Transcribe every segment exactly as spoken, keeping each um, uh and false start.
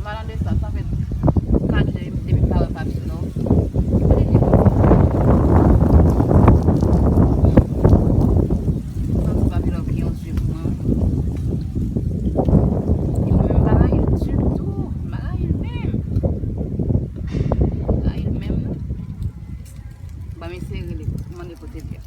Palan de sa, sa fè kat jou depi m pa wè Papi Love. Gade li konsa. M santi Papi Love gen yon zye pou mwen. E mwen menm, m pa rayi l ditou. M pa rayi l menm. M pa rayi l menm, non. Ban m eseye rele, mande kote l ye.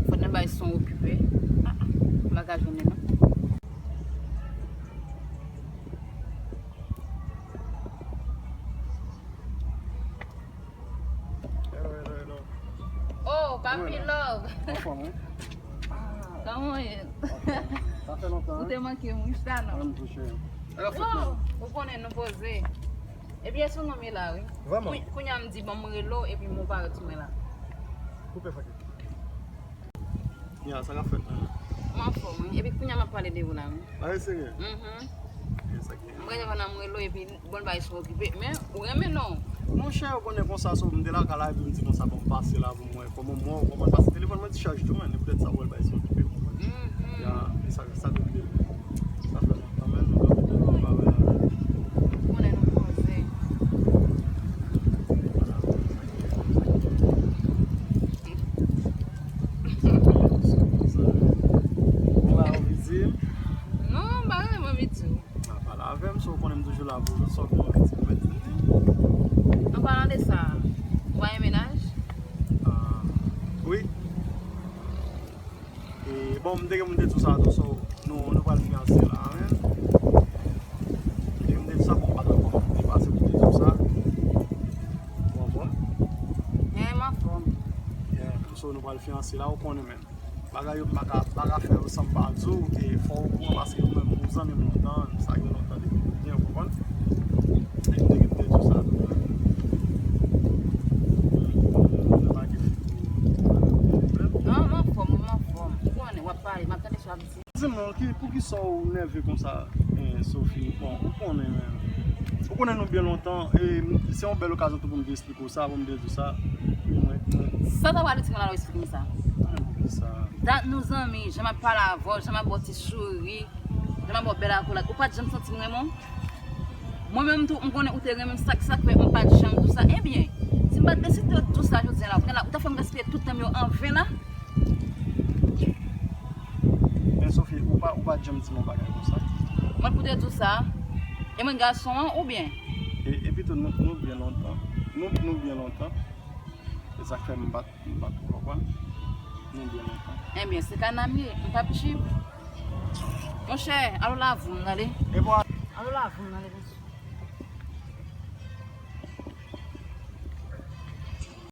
Fò n bay son okipe. Ah, ah, m pa ka jwenn li, non. Hello, hello, hello. Oh, Papi Love. Anfòm, wi. Kòman w ye? Anfòm. Sa fè lontan, wi. Ou te manke m, wi, chita non. Mwen tou, cheri. Sa ka fèt, non, ou konnen nou poze. Epi, èske w nonm la, wi? Vrèman? Kou-, kounye a m di, bon, m rele w, epi m parèt sou mwen la. Koupe fake. Ya, sa ka fèt, man. M anfòm, wi. Epi kounye a m ap pale de ou la, wi. Bagay serye? Mhm. Ok, sa gen. M rele w, nan m rele w, epi bon, bagay sou okipe. Men, ou renmen non. Monchè, ou konnen konsa, so, m te lakay la, epi m di konsa, bon, m pase la pou m wè kòman m wè w, kòman, paske telefòn mwen ti chaj tou, men, poutèt sa, ou wè l bagay sou okipe, ou konprann? Mhm. Ya, e sa, sa te vle. Sa fè lontan, men, nou ka pete nou pa wè la. Ou konnen nou poze. Ou pa anvi di m? Non, m pa janm anvi di w. A, pale avè m, si w konnen m toujou la pou ou, sa w gen anvi di m, mèt di m. An palan de sa, ou pa gen mennaj? Ah, wi. E, bon, m te gen pou m te di w sa tou, so, nou, nou pral fiyanse la, men. M te gen pou m te di w sa, bon, m pa t ankò te pase pou m te di w sa. Ou anfòm? Yeah, m anfòm. Yeah, so, nou pral fiyanse la, ou konnen, men. Bagay yo m pa ka, pa ka fè yo san m pa di w, e fò w okouran paske ou menm ou zanmi m lontan, sa gen lontan depi nou byen, ou konprann? E m te gen pou m te di w sa tou, men. Mwen pa gen pou pwoblèm. Non, m anfòm, m anfòm. Ou konnen, w ap pale, m ap tande sa w ap di. Di m non, ki, poukisa w nève konsa, eh, Sophie? Bon, ou konnen, men. Ou konnen nou byen lontan, e se yon bèl okazyon tou pou m te eksplike w sa, pou m te di w sa. Mwen, mwen. Sa ta pral itil mwen la, w eksplike m sa? Ah, poukisa? Dat nou zanmi, jan m ap pale avè w, jan m ap ba w ti souri, jan m ap ba w bèl akolad, ou pa t janm santi m renmen w? Mwen menm tou, m konnen ou te renmen m, sa k, sa k fè m pa t janm di w sa. Ebyen, si m pa t deside di w sa jodi a la, kounye a la, ou ta fè m gaspiye tout tan m yo anven la? Men Sophie, ou pa, ou pa t janm di m yon bagay konsa. Mwen pou te di w sa, e mwen gason an oubyen? E, epi tou, nou, nou byen lontan. Nou, nou byen lontan. E sa k fè m pa t, m pa t konprann. Nou byen lontan. Ebyen, se kanam ye, m p ap tchip. Monchè, al w lavou m, tande? E bon, al w lavou m, tande, mesye.